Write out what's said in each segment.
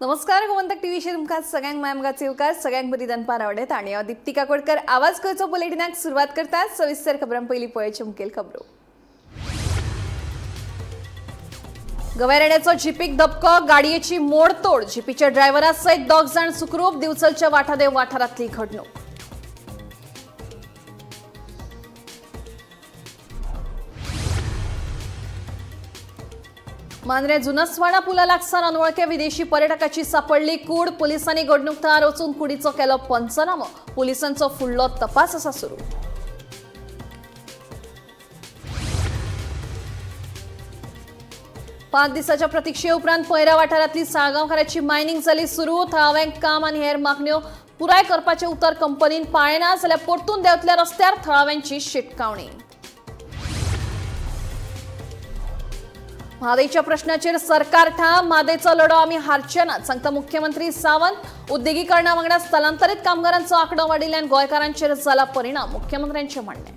नमस्कार, गोमंतक टीव्हीचेर तुमकां सगळ्यांक मायमगाचे येवकार. सगळ्यांक बरी दनपार आवडत आनी हांव दीप्ती काकोडकर आवाज गोंयचो बुलेटिनाक सुरवात करता. सविस्तर खबरां पयलीं पळोवच्यो मुखेल खबरो. गवेरेड्याचो जिपीक धपको, गाडयेची मोडतोड. जिपीच्या ड्रायव्हरा सयत दोग जाण सुखरूप. दिवचलच्या वाठादेव वाठारांतली घडणूक. मांद्रे जुनसवाडा पुला लागसार अनवळख्या विदेशी पर्यटकाची सापडली कूड. पोलिसांनी घडणूक थळार वचून कुडीचो केलो पंचनामो. पोलिसांचो फुडलो तपास आसा सुरू. 5 दिसाच्या प्रतिक्षे उपरांत पैरा वाठारांतली साळगांवकाराची मायनिंग जाली सुरू. थळाव्यांक काम आनी हेर मागण्यो पुराय करपाचें उतर कंपनीन पाळना जाल्यार परतून देंवतल्या रस्त्यार, थळाव्यांची शिटकावणी. म्हादयच्या प्रश्नाचेर सरकार ठाम. म्हादयचो लढो आमी हारचे नात, सांगता मुख्यमंत्री सावंत. उद्देगीकरणा वांगडा स्थलांतरीत कामगारांचो आंकडो वाडिल्ल्यान गोंयकारांचेर जाला परिणाम, मुख्यमंत्र्यांचें म्हणणें.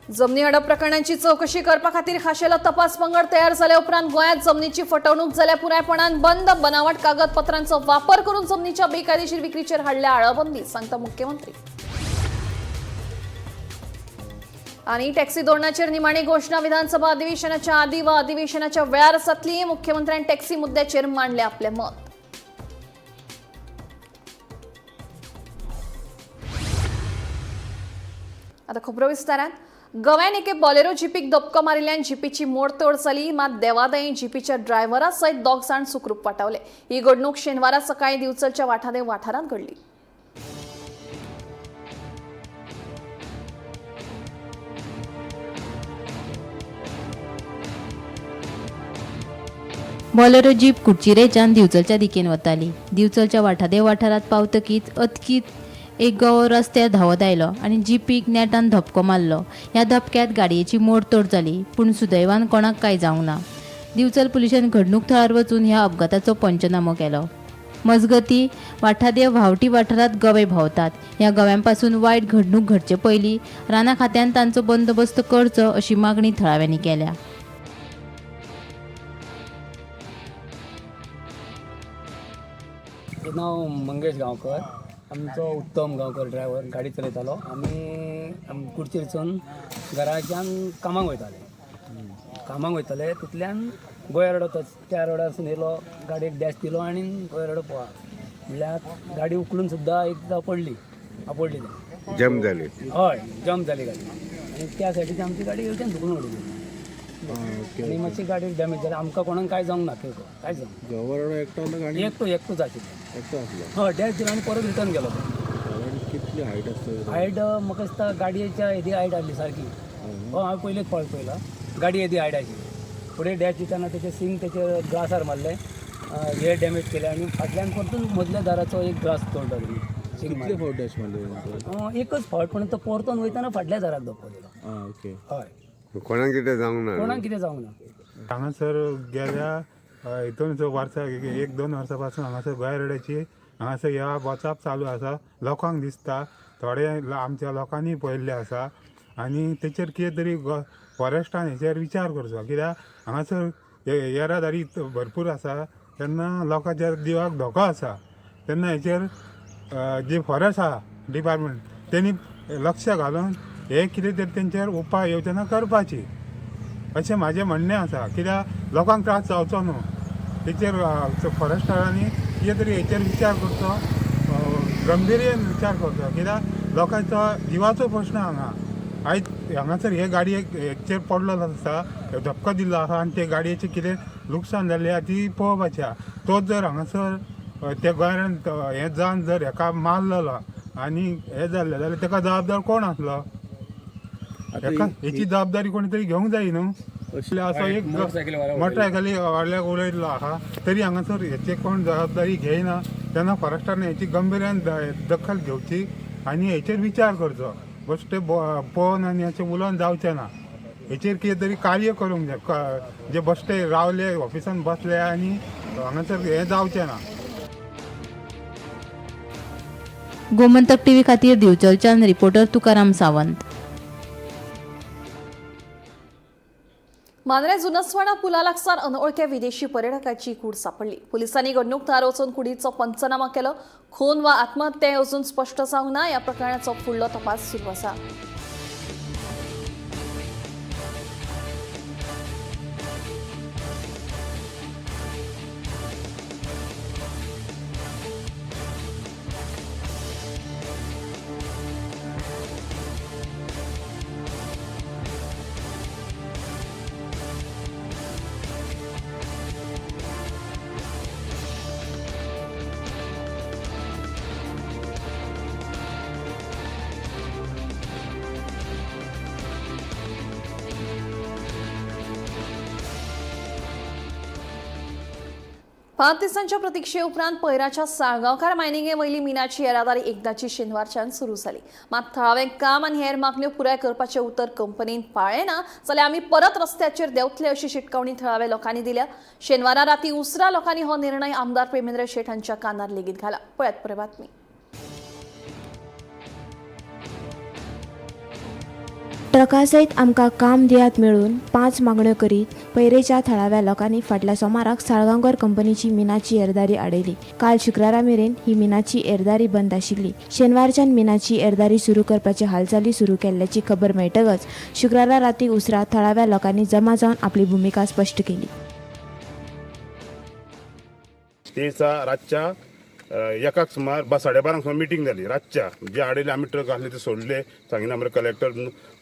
जमनी हडप प्रकरणांची चौकशी करपा खातीर खाशेलो तपास पंगड तयार जाल्या उपरांत गोंयांत जमनीची फटवणूक जाल्या पुरायपणान बंद. बनावट कागदपत्रांचो वापर करून जमनीच्या बेकायदेशीर विक्रीचेर हाडल्या आळाबंदी, सांगता मुख्यमंत्री. आणि टॅक्सी धोरणाचेर निमाणी घोशणा विधानसभा अधिवेशनाच्या आदी वा अधिवेशनाच्या वेळार जातली. मुख्यमंत्र्यान टॅक्सी मुद्द्याचेर मांडले आपले मत. आता खबरो विस्तारान. गोव्यान एके बॉलेरो जिपीक धपको मारिल्ल्यान जिपीची मोडतोड जाली. मात देवादयेन जिपीच्या ड्रायव्हरा सयत दोग जाण सुखरूप वाटावले. ही घडणूक शेनवारा सकाळी दिवचलच्या वाठादेव वाठारांत घडली. बॉलेरो जीप कुडचिरेच्यान दिवचलच्या दिकेन वताली. दिवचलच्या वाठादेव वाठारांत पावतकीच अचकीत एक गवो रस्त्यार धांवत आयलो आनी जिपीक नेटान धपको मारलो. ह्या धपक्यांत गाडयेची मोडतोड जाली, पूण सुदैवान कोणाक कांय जावंक ना. दिवचल पुलिशेन घडणूक थळार वचून ह्या अपघाताचो पंचनामो केलो. मजगती, वाठादेव व्हांवटी वाठारांत गवे भोंवतात. ह्या गव्यांपासून वायट घडणूक घडचे पयलीं रानां खात्यान तांचो बंदोबस्त करचो अशी मागणी थळाव्यांनी केल्या. म्हजें नांव मंगेश गांवकर. आमचो उत्तम गांवकर ड्रायव्हर गाडी चलयतालो. आमी कुडचेरसून घराच्यान कामाक वयताले. कामाक वयताले तितल्यान गोंया रोडो त्या रोडारसून येयलो, गाडयेक डॅश दिलो आनी गोंया रोडो पळा म्हणल्यार गाडी उखलून सुद्दां एकदां पडली, आपडली ती. जम जाली? हय, जम्प जाली गाडी आनी त्या सायडीन आमची गाडी येवच्यान धुकलून उडयली आनी मातशी गाडी डॅमेज जाली. आमकां कोणाक कांय जावंक ना, कांय जावंक गव्हर्नर एकटो आसलो ना. गाडी? एकटो एकटोच आशिल्लो. एकटो आसलो? हय, डॅश दिलो आनी परत रिटर्न गेलो तो. गाडी कितली हायट आसता? हायट म्हाका दिसता गाडयेच्या येदी हायट आसली सारकी. हो, हांवें पयलीच फावट पळयला, गाडी येदी हायट आशिल्ली. फुडें डॅश दितना तेचे सिंग तेचे ग्लासार मारले, हे डॅमेज केले आनी फाटल्यान परतून मदल्या दाराचो एक ग्लास तोडलो तेणी, सिंग कितले मारून. फावट डॅश मारले नंतर? एकच फावट, पण तो परतून वयतना फाटल्या दाराक धपको दिलो. आं, ओके. हय. कोणाक कितें जावंक ना? कोणाक कितें जावंक ना. हांगासर गेल्या हितून वर्सा एक दोन वर्सां पासून हांगासर गोंय रोडाची हांगासर ह्या वचप चालू आसा. लोकांक दिसता, थोडे आमच्या लोकांनी पळयल्लें आसा आनी तेचेर कितें तरी फॉरेस्टान हेचेर विचार करचो, कित्याक हांगासर येरादारी भरपूर आसा, तेन्ना लोकांच्या जिवाक धोको आसा. तेन्ना हेचेर जे फॉरेस्ट आहा डिपार्टमेंट, तेणी लक्ष घालून हे कितें तरी तेंचेर उपाय योजना करपाची अशें म्हाजें म्हणणें आसा, कित्याक लोकांक त्रास जावचो न्हू. तेचेर फॉरेस्टरांनी कितें तरी हेचेर विचार करचो, गंभीर्येन विचार करचो, कित्याक लोकांचो जिवाचो प्रश्न हांगा. आयज हांगासर हे गाडयेक हेचेर पडलो आसा, धपको दिल्लो आसा आनी ते गाडयेचें कितें लुकसाण जाल्लें आहा ती पळोवपाची आहा. तोच जर हांगासर त्या गोंयान हें जावन जर हेका मारलेलो आनी हें जाल्लें जाल्यार तेका जबाबदार कोण आसलो? आतां हेका हेची जबाबदारी कोणी तरी घेवंक जाय न्हू. असो एक मोटरसायकली वाडल्याक उडयल्लो आहा, तरी हांगासर हेची कोण जबाबदारी घेयना. तेन्ना फॉरेस्टान हेची गंभीर्यान दखल घेवची आनी हेचेर विचार करचो. बश्टे पळोवन आनी अशें उलोवन जावचें ना. हेचेर कितें तरी कार्य करूंक जाय. जे बश्टे रावले ऑफिसान बसले आनी हांगासर हें जावचें ना. गोमंतक टीव्ही खातीर दिवचलच्यान रिपोर्टर तुकाराम सावंत. मांद्रे जुनसवाडा पुला लागसार अनोळख्या विदेशी पर्यटकाची कूड सापडली. पोलिसांनी घडणूक थळार वचून कुडीचो पंचनामा केलो. खून वा आत्महत्या हे अजून स्पश्ट जावंक ना. ह्या प्रकरणाचो फुडलो तपास सुरू आसा. पांच दिसांच्या प्रतिक्षे उपरांत पैराच्या साळगांवकार मायनिंगे वयली मिनाची येरादारी एकदाची शेनवारच्यान सुरू जाली. मात थळावें काम आनी हेर मागण्यो पुराय करपाचें उतर कंपनीन पाळ्ळें ना जाल्यार आमी परत रस्त्याचेर देंवतले अशी शिटकावणी थळाव्या लोकांनी दिल्या. शेनवारा राती उसरा लोकांनी हो निर्णय आमदार प्रेमेंद्र शेट हांच्या कानार लेगीत घाला. पळयात पुराय बातमी. ट्रकासयत आमकां काम दियात मेळून 5 मागण्यो करीत पैरेच्या थळाव्या लोकांनी फाटल्या सोमाराक साळगांवकर कंपनीची मिनाची येरादारी आडयली. काल शुक्रारा मेरेन ही मिनाची येरादारी बंद आशिल्ली. शेनवारच्यान मिनाची येरादारी सुरू करपाची हालचाली सुरू केल्ल्याची खबर मेळटकच शुक्रारा राती उसरा थळाव्या लोकांनी जमा जावन आपली भुमिका स्पश्ट केली. ते दिसा रातच्या एकाक सुमार 12:30 सुमार मिटींग जाली. रातच्या जे आडयले आमी ट्रक आसले ते सोडले, सांगिना आमकां कलेक्टर,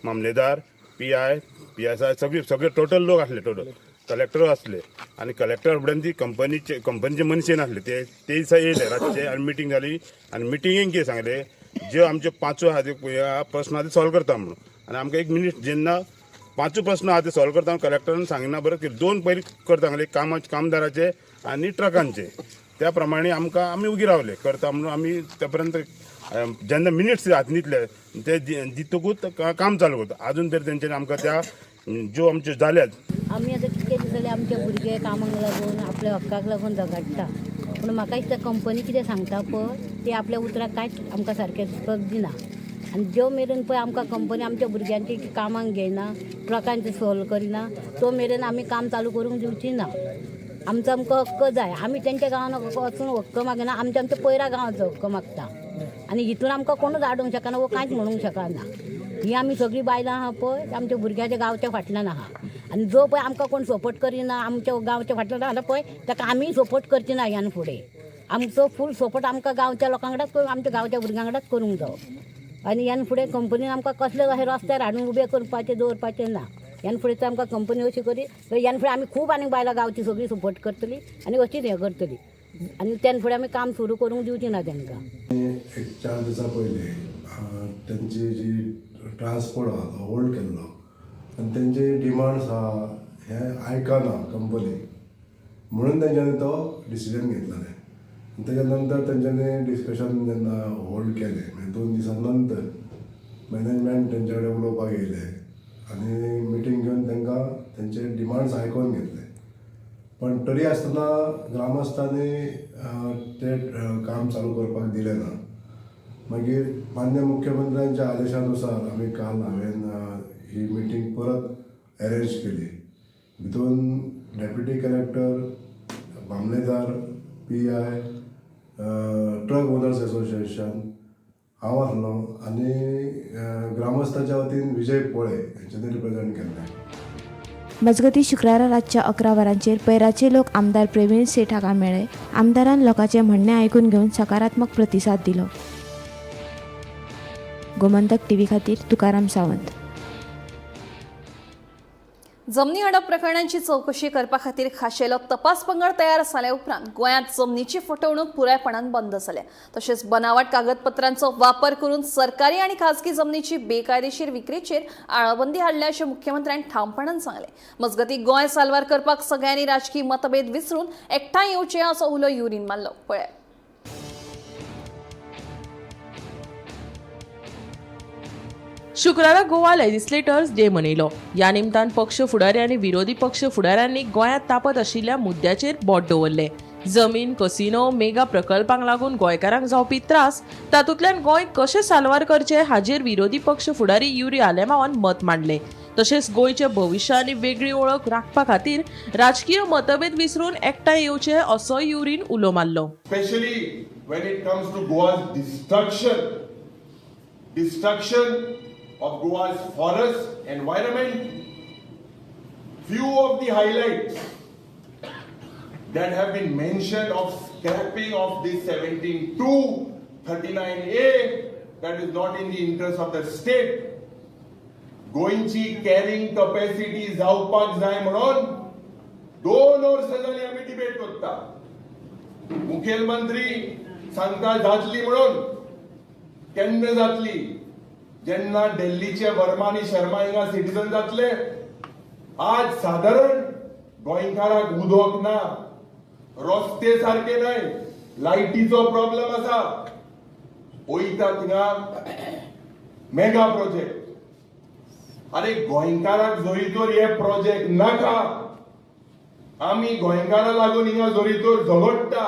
मामलेदार, PI, PSI सगळे सगळे टोटल लोक आसले, टोटल कलेक्टर आसले. आनी कलेक्टर फुड्यान ती कंपनीचे मनीस येनासले. ते ते दिसा येयले रातचे आनी मिटींग जाली. आनी मिटिंगेन कितें सांगलें, ज्यो आमच्यो पांचो आहा ते प्रस्न आहा ते सॉल्व करता म्हणून. आनी आमकां एक मिनीट जेन्ना पांचू प्रस्न आहा ते सॉल्व करता कलेक्टरान सांगिना बरें की 2 पयलीं करता सांगले, कामदाराचे आनी ट्रकांचे. त्या प्रमाणे आमकां आमी उगी रावले करता म्हणून. आमी त्या पर्यंत जेन्ना मिनिट्स हातीन दितले ते दितकूच काम चालू करता. आजून तरी तेंच्यांनी आमकां त्या ज्यो आमच्यो जाल्यात. आमी आतां कितके दीस जाले आमचे भुरगे कामाक लागून आपल्या हक्काक लागून झगडटा, पूण म्हाका दिसता कंपनी कितें सांगता पळय ते आपल्या उतराक कांयच आमकां सारकें पद दिना. आनी ज्यो मेरेन पळय आमकां कंपनी आमच्या भुरग्यांची कामाक घेयना, ट्रकांचे सोल्व करिना, तो मेरेन आमी काम चालू करूंक दिवची ना. आमचो आमकां हक्क जाय. आमी तेंच्या गांवान वचून हक्क मागिना, आमच्या आमच्या पयरा गांवाचो हक्क मागता. आनी हितून आमकां कोणूच हाडूंक शकना वो कांयच म्हणूंक शकना. ही आमी सगळीं बायलां आहा पळय आमच्या भुरग्याच्या गांवच्या फाटल्यान आहा. आनी जो पळय आमकां कोण सपोर्ट करिना आमच्या गांवच्या फाटल्यान आहा पळय ताका आमीय सपोर्ट करची ना ह्यान फुडें. आमचो फूल सपोर्ट आमकां गांवच्या लोकां वांगडाच, आमच्या गांवच्या भुरग्यां वांगडाच करूंक जावो. आनी ह्यान फुडें कंपनीन आमकां कसले अशें रस्त्यार हाडून उबे करपाचें दवरपाचें ना. ह्यान फुडें तर आमकां कंपनी अशी करी ह्यान फुडें आमी खूब आनी बायलां गांवची सगळीं सपोर्ट करतली आनी अशीच हें करतली. आनी त्यान फुडें आमी काम सुरू करूंक दिवची ना तांकां. एक 4 दिसां पयलीं तेंची जी ट्रान्सपोर्ट आहा तो होल्ड केल्लो आनी तेंचे डिमांड्स आहा हे आयकना कंपनी, म्हणून तेंच्यांनी तो डिसिजन घेतलेलें. आनी तेच्या नंतर तेंच्यांनी डिस्कशन जेन्ना होल्ड केलें म्हणजे 2 दिसां नंतर मॅनेजमेंट तेंच्या कडेन उलोवपाक येयलें आनी मिटींग घेवन तांकां तेंचे डिमांड्स आयकोन घेतले. पण तरी आसतना ग्रामस्थांनी ते काम चालू करपाक दिलें ना. मागीर मान्य मुख्यमंत्र्यांच्या आदेशानुसार आमी काल हांवें ही मिटींग परत अरेंज केली. भितून डेप्युटी कलेक्टर, मामलेदार, PI, truck owners association, हांव आसलो आनी ग्रामस्थाच्या वतीन विजय पोळे हेंच्यांनी रिप्रेजेंट केल्लें. मजगती शुक्रारा रातच्या 11 वरांचेर पैराचे लोक आमदार प्रवीण सेठ हांगा मेळ्ळे. आमदारान लोकांचें म्हणणें आयकून घेवन सकारात्मक प्रतिसाद दिलो. गोमंतक टीव्ही खातीर तुकाराम सावंत. जमनी हडप प्रकरणांची चौकशी करपा खातीर खाशेलो तपास पंगड तयार जाल्या उपरांत गोंयांत जमनीची फटवणूक पुरायपणान बंद जाल्या. तशेंच बनावट कागदपत्रांचो वापर करून सरकारी आनी खासगी जमनीची बेकायदेशीर विक्रीचेर आळाबंदी हाडल्या अशें मुख्यमंत्र्यान ठामपणान सांगलें. मजगतीं गोंय साल्वार करपाक सगळ्यांनी राजकी मतभेद विसरून एकठांय येवचे असो उलो युरीन मारलो. पळयात. शुक्रारा गोवा लेजिस्लेटर्स डे मनयलो. ह्या निमतान पक्ष फुडारी आनी विरोधी पक्ष फुडाऱ्यांनी गोंयांत तापत आशिल्ल्या मुद्द्याचेर बोट दवरलें. जमीन, कसिनो, मेगा प्रकल्पांक लागून गोंयकारांक जावपी त्रास, तातूंतल्यान गोंय कशें साल्वार करचें हाजेर विरोधी पक्ष फुडारी युरी आलेमावान मत मांडलें. तशेंच गोंयचें भविश्य आनी वेगळी वळख राखपा खातीर राजकीय मतभेद विसरून एकठांय येवचे असो युरीन उलो मारलो. Especially when it comes to Goa's destruction, destruction of Goa's forest, environment. Few of the highlights that have been mentioned of scrapping of this 17(2), 39A, that is not in the interest of the state. गोंयची carrying capacity जावपाक जाय म्हणून 2 वर्सां जालीं आमी debate करता. मुखेलमंत्री सांगता जातली म्हणून, केन्ना जातली? जेन्ना दिल्लीचे वर्मा आनी शर्मा हिंगा सिटीजन जातले. आज सादारण गोंयकाराक उदक ना, रस्ते सारके न्हय, लायटीचो प्रॉब्लम आसा. वयता थिंगा मेगा प्रोजेक्ट. अरे गोंयकाराक जरी तर हे प्रोजेक्ट नाका, आमी गोंयकारां लागून हिंगा जरी तर झगडटा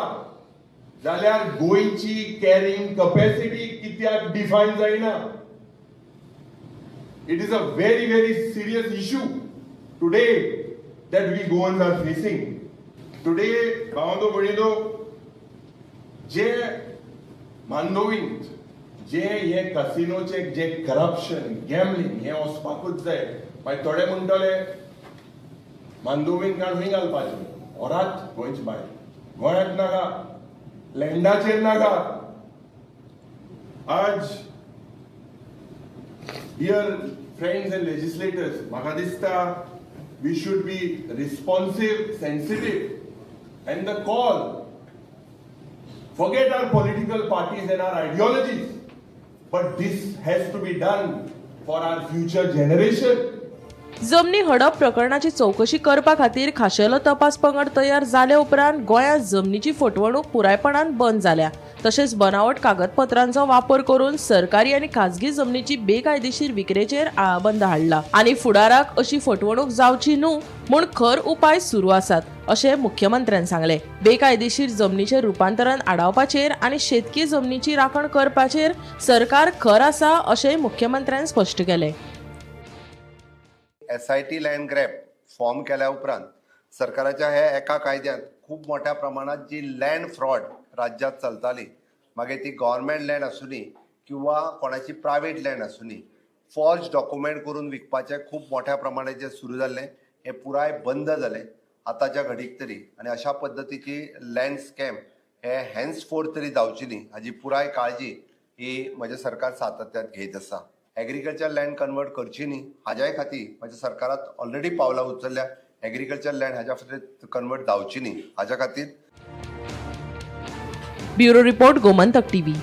जाल्यार गोंयची कॅरिंग कपॅसिटी कित्याक डिफायन जायना? It is a very very serious issue today that we Goans are facing today. भावांदो भयणींनो, जे मांडोवींत जे हे कसिनोचे जे करप्शन, गॅमलिंग हें वचपाकूच जाय. मागीर थोडे म्हणटले मांडोवीन काण खंय घालपाचें, व्हरात गोंयचे भायर, गोंयांत नाका, लँडाचेर नाका. आज डियर फ्रेंड्स एंड लेजिस्लेटर्स, म्हाका दिसता we should be responsive, sensitive and the call, forget our political parties and our ideologies, but this has to be done for our future generation. जमनी हडप प्रकरणाची चवकशी करपा खातीर खाशेलो तपास पंगड तयार जाले उपरांत गोंयांत जमनीची फटवणूक पुरायपणान बंद जाल्या. तशेंच बनावट कागदपत्रांचो वापर करून सरकारी आनी खाजगी जमनीची बेकायदेशीर विक्रेचेर आळाबंद हाडला आनी फुडाराक अशी फटवणूक जावची न्हू म्हूण खर उपाय सुरू आसात अशें मुख्यमंत्र्यान सांगलें. बेकायदेशीर जमनीचें रुपांतरण आडावपाचेर आनी शेतकी जमनीची राखण करपाचेर सरकार खर आसा अशेंय मुख्यमंत्र्यान स्पश्ट केलें. SIT land grab form केल्या उपरांत सरकाराच्या ह्या एका कायद्यान खूब मोठ्या प्रमाणात जी लँड फ्रॉड राज्यात चलताली, मागीर ती गव्हर्मेंट लँड आसुनी किंवा कोणाची प्रायवेट लँड आसुनी, फॉर्ज डॉक्युमेंट करून विकपाचें खूब मोठ्या प्रमाणात जे सुरू जाल्लें हें पुराय बंद जालें आतांच्या घडीक तरी. आनी अशा पद्दतीची लँड स्कॅम हे हेन्स फोर्थ तरी जावची न्ही हाजी पुराय काळजी ही म्हजें सरकार सातत्यात घेयत आसा. एग्रीकल्चर लँड कन्वर्ट करची न्ही हाज्याय खातीर म्हज्या सरकारात ऑलरेडी पावलां उचलल्या. एग्रीकल्चर लँड हाज्या खातीर कन्वर्ट जावची न्ही हाज्या खातीर. Bureau report, Gomantak TV.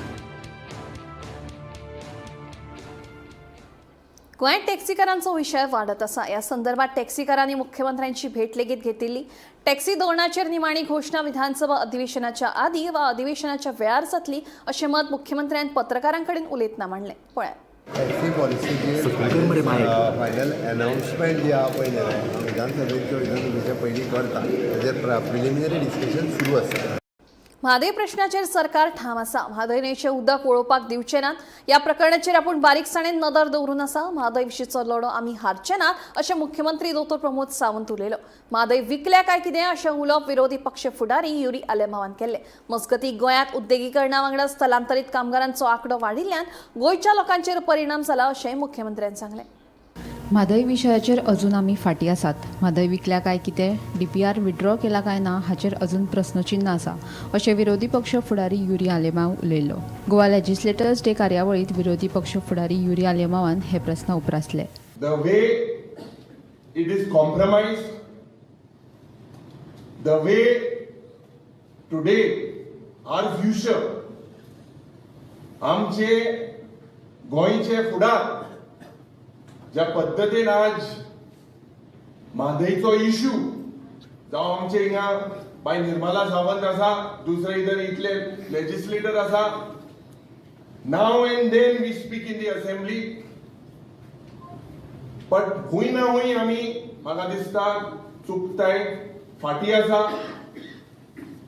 गोंयांत टॅक्सीकारांचो विशय वाडत आसा. ह्या संदर्भात टॅक्सीकारांनी मुख्यमंत्र्यांची भेट लेगीत घेतिल्ली. टॅक्सी धोरणाचेर निमाणी घोशणा विधानसभा अधिवेशनाच्या आदी वा अधिवेशनाच्या वेळार जातली अशें मत मुख्यमंत्र्यान पत्रकारां कडेन उलयतना मांडलें. पळयात. टॅक्सी पॉलिसीचेर फायनल अनाउन्समेंट जे आहा पळय न्ही, विधानसभेत किंवा विधानसभेच्या पयलीं करता, ताजेर प्रिलिमिनरी डिस्कशन सुरू आसा. म्हादय प्रश्नाचेर सरकार ठाम आसा. म्हादय न्हंयचें उदक वळोवपाक दिवचे नात. ह्या प्रकरणाचेर आपूण बारीकसाणेन नदर दवरून आसा. म्हादय विशींचो लढो आमी हारचे नात अशें मुख्यमंत्री दोतोर प्रमोद सावंत उलयलो. म्हादय विकल्या काय कितें अशें उलोवप विरोधी पक्ष फुडारी युरी आलेमावान केल्लें. मजगतीं, गोंयांत उद्देगीकरणा वांगडा स्थलांतरीत कामगारांचो आंकडो वाडिल्ल्यान गोंयच्या लोकांचेर परिणाम जाला अशेंय मुख्यमंत्र्यान सांगलें. म्हादय विशयाचेर अजून आमी फाटीं आसात. म्हादय विकल्या काय कितें, डीपीआर विड्रॉ केला काय ना हाचेर अजून प्रस्नचिन्न आसा अशें विरोधी पक्ष फुडारी युरी आलेमाव उलयलो. गोवा लेजिस्लेटर्स डे कार्यावळींत विरोधी पक्ष फुडारी युरी आलेमावान हे प्रस्न उप्रासले. The way it is compromised, the way today our future, आमचे गोंयचे फुडार ज्या पद्दतीन आज म्हादयचो इशू जावं, आमचे हिंगा बाय निर्मला सावंत आसा, दुसरे इधर इतले लेजिस्लेटर आसा, now and then we speak in the assembly, but खूंय ना खूंय आमी म्हाका दिसता चुकताय, फाटीं आसा.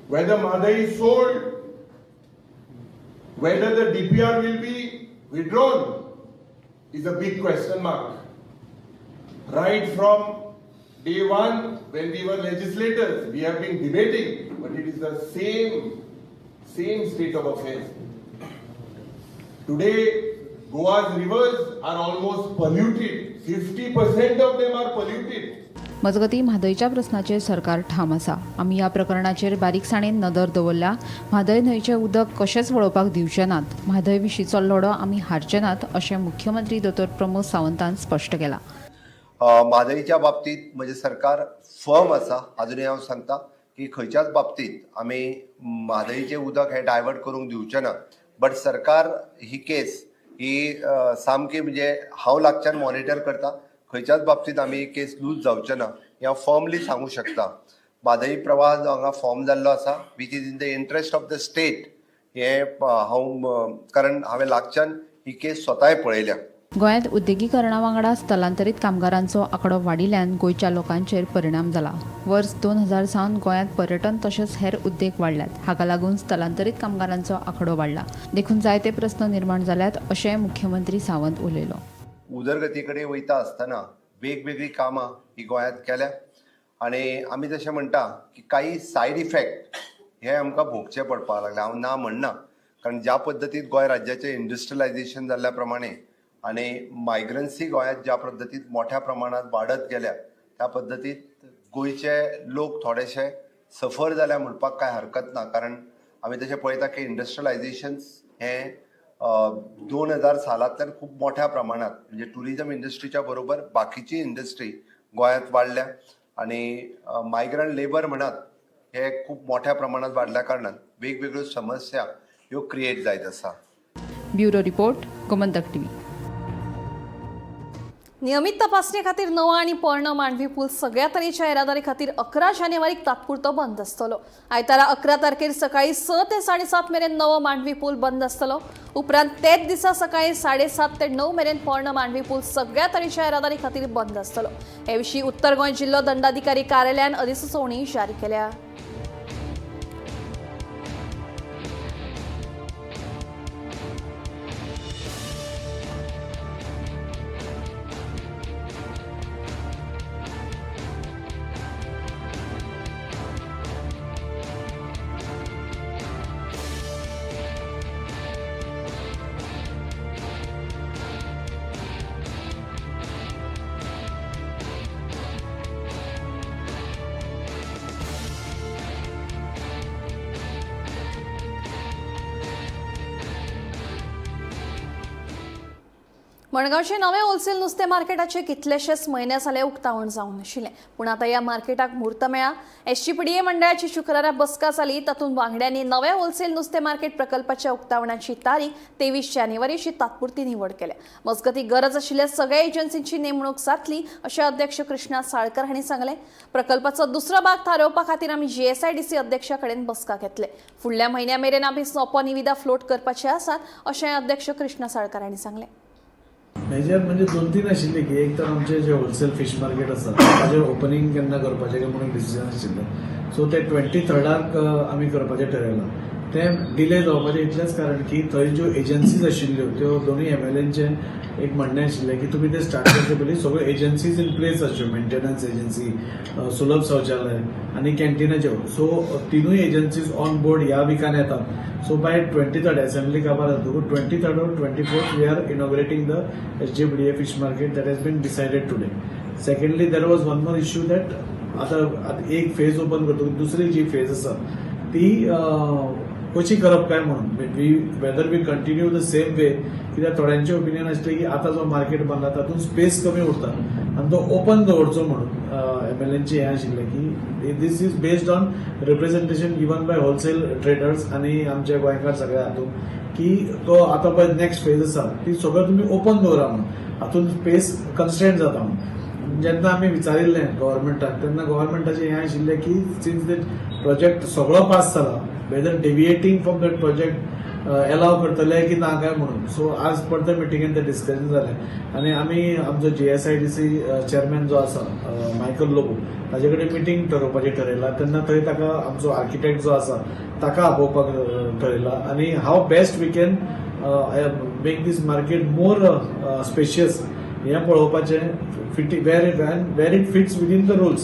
Whether Mhadei is sold, whether the DPR will be withdrawn is a big question mark. Right from day one when we were legislators we have been debating, but it is the same state of affairs. Today Goa's rivers are almost polluted. 50% of them are polluted. मजगतीं म्हादयच्या प्रस्नाचेर सरकार ठाम आसा. आमी ह्या प्रकरणाचेर बारीकसाणेन नदर दवरल्या. म्हादय न्हंयचें उदक कशेंच वळोवपाक दिवचे नात. म्हादय विशींचो लढो आमी हारचे नात अशें मुख्यमंत्री दोतोर प्रमोद सावंतान स्पश्ट केलां. म्हादईच्या बाबतीत म्हजें सरकार फर्म आसा. आजुनूय हांव सांगता की खंयच्याच बाबतीत आमी म्हादईचें उदक हें डायवर्ट करूंक दिवचें ना. बट सरकार ही केस ही सामकी म्हणजे हांव लागच्यान मॉनिटर करता. खंयच्याच बाबतीत आमी ही केस लूज जावचे ना हें हांव फर्मली सांगूंक शकता. म्हादई प्रवाह जो हांगा फॉर्म जाल्लो आसा, which is in the interest of the state, हें हांव, कारण हांवें लागच्यान ही केस स्वताय पळयल्या. गोंयांत उद्देगीकरणा वांगडा स्थलांतरीत कामगारांचो आंकडो वाडिल्ल्यान गोंयच्या लोकांचेर परिणाम जाला. वर्स 2000 सावन गोंयांत पर्यटन तशेंच हेर उद्देग वाडल्यात. हाका लागून स्थलांतरीत कामगारांचो आंकडो वाडला. देखून जायते प्रस्न निर्माण जाल्यात अशेंय मुख्यमंत्री सावंत उलयलो. उदरगती कडेन वयता आसतना वेगवेगळीं कामां ही गोंयांत केल्या आनी आमी जशें म्हणटा की काही सायड इफेक्ट हे आमकां भोगचे पडपाक लागले. हांव ना म्हणना, कारण ज्या पद्दतीन गोंय राज्याचें इंडस्ट्रियलायझेशन जाल्ल्या प्रमाणे आनी मायग्रन्सी गोंयांत ज्या पद्दतीन मोठ्या प्रमाणांत वाडत गेल्या, त्या पद्दतीत गोंयचे लोक थोडेशे सफर जाल्या म्हणपाक कांय हरकत ना. कारण आमी तशें पळयता की इंडस्ट्रियलायझेशन हें 2000 सालांतल्यान खूब मोठ्या प्रमाणात, म्हणजे ट्युरिजम इंडस्ट्रीच्या बरोबर बाकीची इंडस्ट्री गोंयांत वाडल्या आनी मायग्रंट लेबर म्हणात हे खूब मोठ्या प्रमाणात वाडल्या कारणान वेगवेगळ्यो समस्या ह्यो क्रिएट जायत आसा. Bureau report, Gomantak TV. नियमित तपासणे खातीर नवा आनी पोरणो मांडवी पूल सगळ्या तरेच्या येरादारी खातीर 11 जानेवारीक तात्पुरतो बंद आसतलो. आयतारा 11 तारखेर सकाळी 6 ते 7:30 मेरेन नवो मांडवी पूल बंद आसतलो. उपरांत तेच दिसा सकाळी 7:30 ते 9 मेरेन पोरणो मांडवी पूल सगळ्या तरेच्या येरादारी खातीर बंद आसतलो. हे विशीं उत्तर गोंय जिल्लो दंडाधिकारी कार्यालयान अधिसुचोवणी जारी केल्या. मडगांवचे नवे होलसेल नुस्तें मार्केटाचे कितलेशेच म्हयने जाले उक्तावण जावंक नाशिल्लें, पूण आतां ह्या मार्केटाक म्हूर्त मेळ्ळा. एसजीपीडीए मंडळाची शुक्रारा बसका जाली. तातूंत वांगड्यांनी नवे होलसेल नुस्तें मार्केट प्रकल्पाच्या उक्तावणाची तारीख 23 जानेवारीची तात्पुरती निवड केल्या. मजगतीं गरज आशिल्ल्या सगळ्या एजन्सींची नेमणूक जातली अशें अध्यक्ष कृष्णा साळकर हांणी सांगलें. प्रकल्पाचो दुसरो भाग थारोवपा खातीर आमी जीएसआयडीसी अध्यक्षा कडेन बसका घेतले. फुडल्या म्हयन्या मेरेन आमी सोपो निविदा फ्लोट करपाचे आसात अशें अध्यक्ष कृष्णा साळकर हांणी सांगलें. मेजर म्हणजे 2-3 आशिल्ले की एक तर आमचे जे होलसेल फिश मार्केट आसा ताजेर ओपनिंग केन्ना करपाचें काय म्हणून डिसिजन आशिल्लें. सो ते 23rd आमी करपाचें ठरयलां. तें डिले जावपाचें इतलेंच कारण की थंय ज्यो एजन्सीज आशिल्ल्यो त्यो दोनूय एमएलएंचें एक म्हणणें आशिल्लें की तुमी ते स्टार्ट करचे पयलीं सगळ्यो एजन्सीज इन प्लेस आसच्यो, मेंटेनन्स एजन्सी, सुलभ शौचालय आनी कॅन्टिनाच्यो. सो तिनूय एजन्सीज ऑन बोर्ड ह्या विकान येतात. सो बाय 23rd assembly काबार जातकूच 23rd or 24th we are inaugurating the SGPDA fish market. That has been decided today. Secondly, there was one more issue that आतां एक फेज ओपन करतकूच दुसरी जी फेज आसा ती कशी करप काय म्हणून, we whether we continue the same way, कित्याक थोड्यांचें ओपिनियन आसलें की आतां जो मार्केट बांदला तातूंत स्पेस कमी उरता आनी तो ओपन दवरचो म्हणून एमएलएनचें हें आशिल्लें की this is based on representation given by wholesale traders आनी आमचे गोंयकार सगळे हातूंत की तो आतां पळय नेक्स्ट फेज आसा ती सगळं तुमी ओपन दवरा म्हणून, हातूंत स्पेस कन्स्ट्रेंट जाता म्हणून. जेन्ना आमी विचारिल्लें गव्हर्मेंटाक तेन्ना गव्हर्मेंटाचें हें आशिल्लें की सिन्स that project सगळो पास जाला, whether deviating from that project allow करतले की ना काय म्हणून. सो आज परते मिटिंगेन तें डिस्कशन जालें आनी आमी आमचो जीएसआयडीसी चेअरमॅन जो आसा मायकल लोबो ताजे कडेन मिटींग ठरोवपाचें ठरयलां. तेन्ना थंय ताका आमचो आर्किटेक्ट जो आसा ताका आपोवपाक ठरयलां आनी how best we can make this market more spacious हें पळोवपाचें fit where it fits within the rules,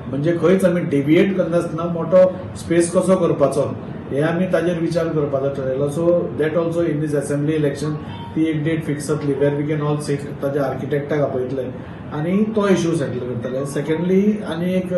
म्हणजे खंयच आमी डेविएट करनासतना मोठो स्पेस कसो करपाचो हे आमी ताजेर विचार करपाचो ठरयलो. So that also in this assembly election ती एक डेट फिक्स जातली where we can all sit, ताज्या आर्किटेक्टाक आपयतले आनी तो इशू सेटल करतले. सेकंडली आनी एक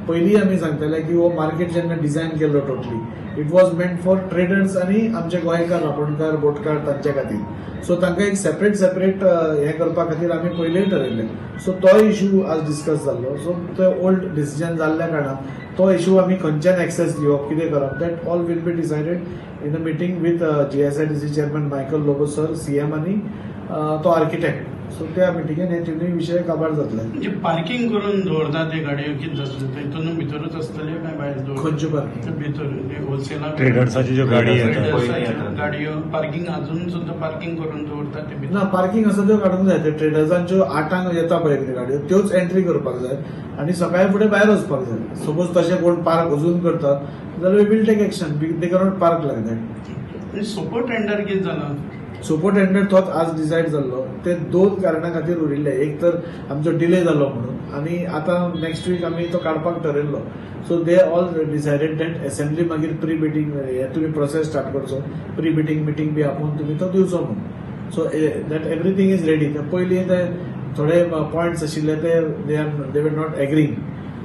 पयलीं आमी सांगताले की हो मार्केट जेन्ना डिझायन केल्लो totally it was meant for traders आनी आमचे गोंयकार रापणकार बोटकार तांच्या खातीर. सो तांकां एक सेपरेट सेपरेट हें करपा खातीर आमी पयलींय ठरयल्लें. सो तोय इशू आज डिस्कस जाल्लो. सो ते ओल्ड डिसिजन जाल्ल्या कारणान तो इशू आमी खंयच्यान एक्सेस दिवप कितें करप that all will be decided in a meeting with GSIDC chairman Michael Lobo sir, CM आनी तो आर्किटेक्ट. सो त्या मिटिंगेन हे तिनूय विशय काबार जातले. म्हणजे पार्किंग करून दवरता ते गाडयो कितें जातलें तेतून भितरूच आसतल्यो काय भायर दवर? खंयच्यो पार्किंग? भितर होलसेलाक ट्रेडर्साची ज्यो गाडी येता. गाडयो पार्किंग अजून सुद्दां पार्किंग करून दवरता ते भितर ना, पार्किंग आसा त्यो काडूंक जाय. ते ट्रेडर्सांच्यो 8आंक येता पळय कितें गाडयो त्योच एंट्री करपाक जाय आनी सकाळी फुडें भायर वचपाक जाय. सपोज तशें कोण पार्क अजून करतात जाल्यार we will take action, they cannot park like that. सोपो टेंडर कितें जाला? सोपो टेंडर तोच आज डिसायड जाल्लो. ते दोन कारणां खातीर उरिल्ले, एक तर आमचो डिले जालो म्हणून आनी आतां नेक्स्ट वीक आमी तो काडपाक ठरयल्लो. So they all decided that assembly मागीर प्री मिटींग हे तुमी प्रोसेस स्टार्ट करचो, प्री मिटींग मिटींग बी आपोवन तुमी तो दिवचो म्हणून. So that everything is ready. पयलीं ते थोडे पॉयंट्स आशिल्ले ते they were not agreeing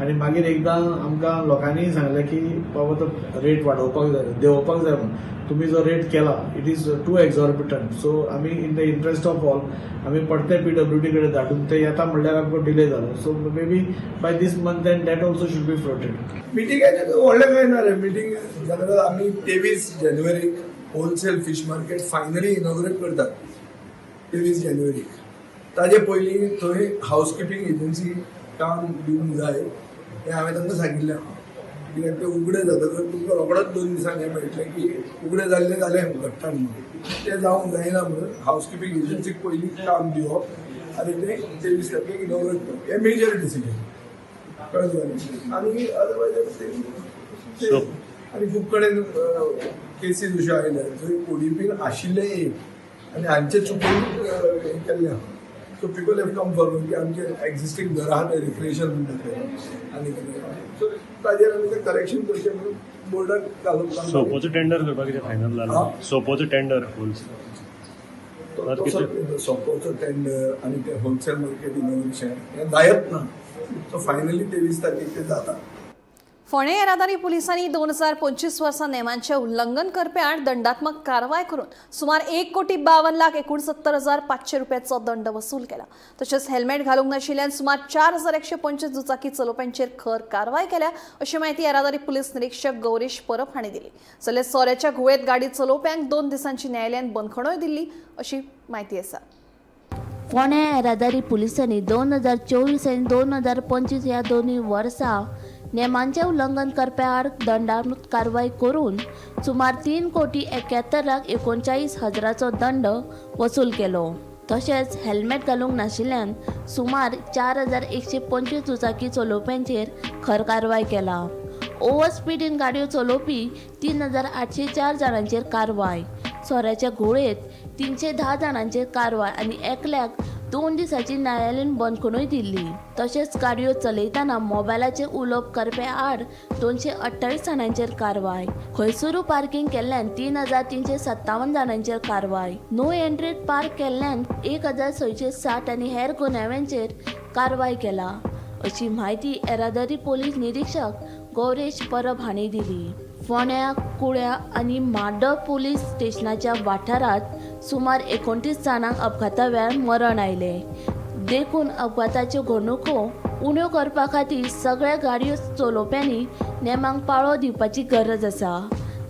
आनी मागीर एकदां आमकां लोकांनीय सांगलें की बाबा तो रेट वाडोवपाक जाय, देंवोवपाक जाय म्हणून. तुमी जो रेट केला it is too exorbitant. So आमी in the interest of all आमी परते PWD कडेन धाडून ते येता म्हणल्यार आमकां डिले जालो. So maybe by this month and that also should be floated. मिटिंगाचें व्हडलें कांय ना रे. मिटींग जनरल आमी 23 जानेवारीक wholesale fish market finally inaugurate करतात 23 जानेवारीक. ताजे पयलीं थंय हावस किपींग एजन्सी काम दिवंक जाय हें हांवें तांकां सांगिल्लें आहा. कित्याक ते उगडे जातकच तुमकां रोखडोच 2 दिसांनी हें मेळटलें की उगडे जाल्लें जालें घडटा म्हणून. तें जावंक जायना म्हणून हावस किपींग एजन्सीक पयलीं काम दिवप आनी तें 23 तारखेक इनॉग्रेट करप हें मेजर डिसिजन, कळ्ळें तुका? आनी अदरवायज आनी खूब कडेन केसीस अश्यो आयल्या जंय ओडीपीन आशिल्लें एक आनी हांचे चुकून हें केल्लें आहा. So people have come forward की आमचे एक्झिस्टींग घर आहा ते रिक्रिएशन म्हणटा ते आनी कितें, सो ताजेर आमी तें करेक्शन करचें म्हणून बोर्डाक घालून सोपोचो टेंडर करपाक कितें फायनल जाला? सोपोचो टेंडर होलसेल सोपोचो टेंडर आनी ते होलसेल मार्केट इनोग्रेशन हें जायत ना. सो फायनली 23 तारखेक ते जाता. फोंडें येरादारी पुलिसांनी 2025 वर्सा नेमांचें उल्लंघन करप्यांआड दंडात्मक कारवाय करून सुमार 1,52,69,500 रुपयाचो दंड वसूल केला. तशेंच हेल्मेट घालूंक नाशिल्ल्यान सुमार 4,125 दुचाकी चलोवप्यांचेर खर कारवाय केल्या अशी म्हायती येरादारी पुलीस निरीक्षक गौरीश परब हांणी दिली. जाल्यार सोऱ्याच्या घुंवळेंत गाडी चलोवप्यांक 2 दिसांची न्यायालयान बंदखणूय दिल्ली अशी म्हायती आसा. फोंड्या येरादारी पुलिसांनी 2024 आनी 2025 ह्या दोनूय वर्सां नेमांचें उल्लंघन करप्या आड दंडात्मक कारवाय करून सुमार 3,71,39,000 दंड वसूल केलो. तशेंच हेल्मेट घालूंक नाशिल्ल्यान सुमार 4,125 दुचाकी चलोवप्यांचेर खर कारवाय केला. ओव्हर स्पिडीन गाडयो चलोवपी 3,804 जाणांचेर कारवाय, सोऱ्याच्या घुंवळेंत 310 जाणांचेर कारवाय आनी एकल्याक 2 दिसांची न्यायालयीन बंदखणूय दिल्ली. तशेंच गाडयो चलयतना मोबायलाचेर उलोवप करप्या आड 228 जाणांचेर कारवाय, खंयसरूय पार्किंग केल्ल्यान 3,357 जाणांचेर कारवाय, नो एंट्रीत पार्क केल्ल्यान 1,660 आनी हेर गुन्यांवांचेर कारवाय केला अशी म्हायती येरादारी पोलीस निरीक्षक गौरेश परब हांणी दिली. फोंड्या, कुळ्या आनी माड्डो पोलीस स्टेशनाच्या वाठारांत सुमार 29 जाणांक अपघाता वेळार मरण आयलें. देखून अपघाताच्यो घडणुको उण्यो करपा खातीर सगळ्या गाडयो चलोवप्यांनी नेमांक पाळो दिवपाची गरज आसा.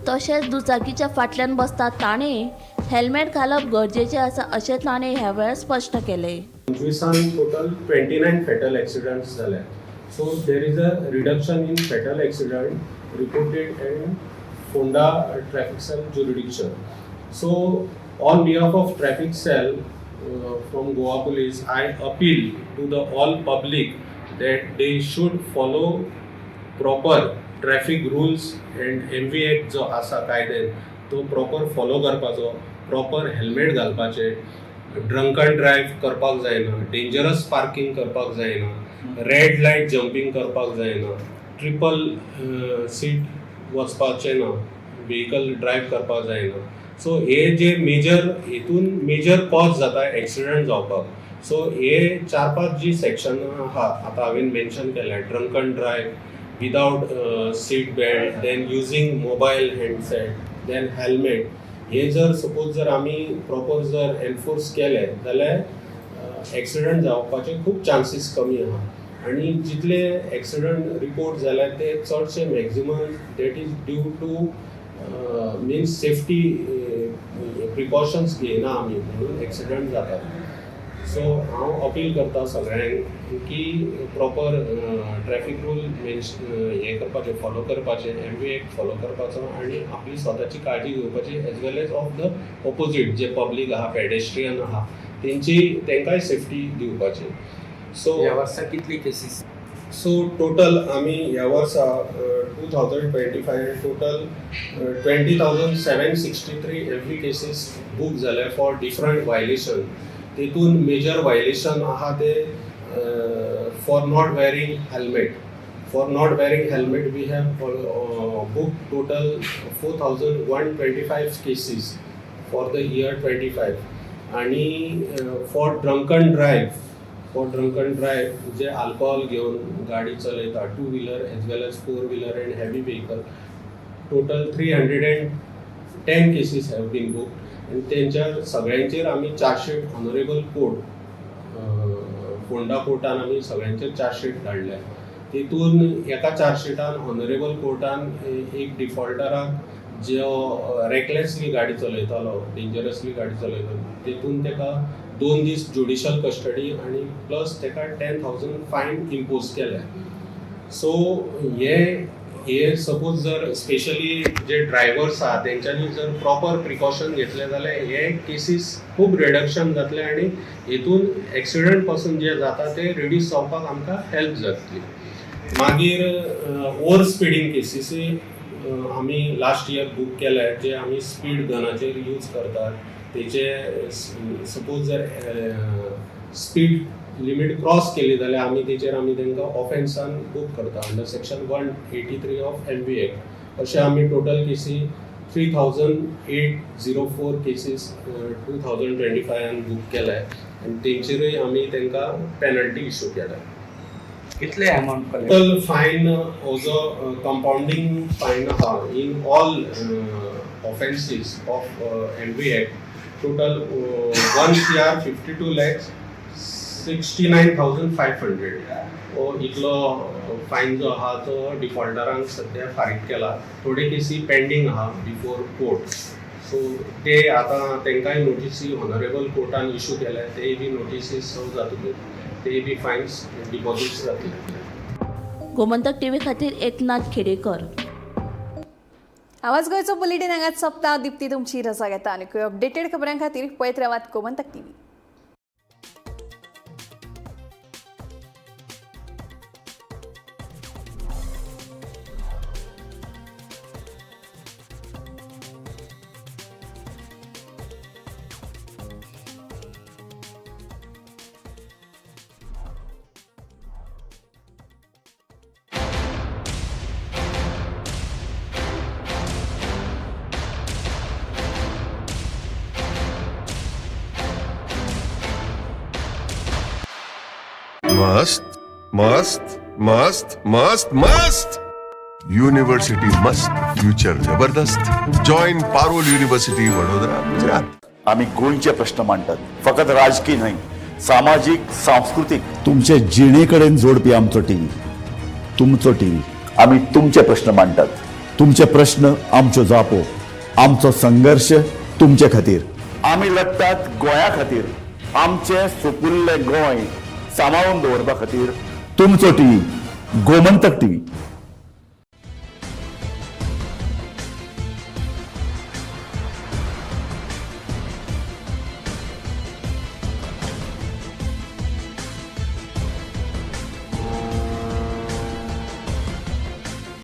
तशेंच दुचाकीच्या फाटल्यान बसता ताणें हेल्मेट घालप गरजेचें आसा अशें ताणें ह्या वेळार स्पश्ट केलें. 25 टोटल 29 फेटल एक्सिडंट्स जाले. So there is a reduction in fatal accident reported in Ponda traffic cell jurisdiction. So on behalf of traffic cell from Goa Police, I appeal to the all public that they should follow proper traffic rules and MV Act जो आसा कायद्यान तो proper follow करपाचो, proper helmet घालपाचें. Drunken drive करपाक जायना, dangerous parking करपाक जायना, रेड लायट जंपींग करपाक जायना, ट्रिपल सीट वचपाचें ना, व्हेकल ड्रायव्ह करपाक जायना. सो हे जे मेजर हेतून मेजर कॉज जाता एक्सिडंट जावपाक. सो हे चार पांच जी सेक्शन आहा आतां हांवें मेन्शन केल्या, drunken drive, without seat belt, then using mobile handset, then helmet, हे जर सपोज जर आमी प्रॉपर जर एनफोर्स केले जाल्यार एक्सिडंट जावपाचे खूब चान्सीस कमी आहा. आनी जितले एक्सिडंट रिपोर्ट जाल्या ते चडशे maximum that is due to means safety precautions घेयना आमी म्हणून एक्सिडंट जातात. सो हांव अपील करता सगळ्यांक की प्रॉपर ट्रॅफिक रूल मेन्श हें करपाचें, फॉलो करपाचें, एम व्ही एक्ट फॉलो करपाचो आनी आपली स्वताची काळजी घेवपाची as well as of the opposite J public आहा, पेडेस्ट्रियन आहा, तेंची तेंकांय सेफ्टी दिवपाची. सो ह्या वर्सा कितली केसीस? सो टोटल आमी ह्या वर्सा 2025 total 20,763 MV cases book जाले फॉर डिफरंट वायलेशन. तितून मेजर वायलेशन आहा ते for not wearing helmet. For not wearing helmet we have book total 4125 cases for the year 25. आणि for drunken drive J alcohol घेवन गाडी चलयता, two wheeler as well as four wheeler and heavy vehicle, total 310 cases have been book. आनी तेंच्या सगळ्यांचेर आमी chargesheet honourable court Ponda कोर्टान आमी सगळ्यांचेर chargesheet धाडल्या. तितून एका चार्जशीटान ऑनरेबल कोर्टान एक डिफॉल्टराक जो रेकलेसली गाडी चलयतालो, डेंजरसली गाडी चलयतालो, तितून तेका 2 दीस ज्युडिशल कस्टडी आनी प्लस तेका 10,000 फायन इम्पोज केल्या. सो हे हे सपोज जर स्पेशली जे ड्रायव्हर्स आहा तेंच्यांनी जर प्रॉपर प्रिकॉशन घेतले जाल्यार हे केसीस खूब रिडक्शन जातले आनी हेतून एक्सिडंट पासून जे जाता ते रिड्यूस जावपाक आमकां हेल्प जातली. मागीर ओवर स्पिडींग केसीसूय आमी लास्ट इयर बूक केले, जे आमी स्पीड गनाचेर यूज करतात. तेचे सपोज जर स्पीड लिमीट क्रॉस केली जाल्यार आमी तेचेर आमी तांकां ऑफेन्सान बूक करता under section 183 of MV Act. अशे आमी टोटल केसी 3804 cases 2025 book केले आनी तेंचेरूय आमी तांकां पेनल्टी इशू केल्या. कितले अमाउंट कलेक्ट? टोटल फायन हो जो कंपाउंडींग फायन आहा in all offences of MV Act, total 1 CR 52,69,500 हो इतलो फायन जो आहा तो डिफॉल्टरांक सद्या फारीक केला. थोडे केसी पेंडींग आहा बिफोर कोर्ट, सो ते आतां तांकांय नोटीसी ऑनरेबल कोर्टान इशू केल्या. तेय बी नोटीसीस सर्व जातकूच तेय बी फायन्स डिपॉझिट्स जातले. गोमंतक टीव्ही खातीर एकनाथ खेडेकर. आवाज गोंयचो बुलेटीन हांगाच सोंपता. दिप्ती तुमची रजा घेता आनी अपडेटेड खबरां खातीर पळयत रावात गोमंतक टीव्ही. मस्त मस्त मस्त मस्त मस्त युनिव्हर्सिटी मस्त, फ्युचर जबरदस्त. Join Parul university, Vadodara, Gujarat. आम्ही गोंयचे प्रश्न मांडटात, फकत राजकीय न्हय, सामाजीक, सांस्कृतीक. तुमचे जिणेकडेन जोडपी आमचो टीव्ही, तुमचो टीव्ही. आम्ही तुमचे प्रश्न मांडटात. तुमचे प्रश्न, आमच्यो जापो, आमचो संघर्श तुमचे खातीर. आमी लढटात गोंया खातीर, आमचें सुपुल्लें गोंय सांबाळून दवरपा खातीर. तुमचो टीव्ही, गोमंतक टीव्ही.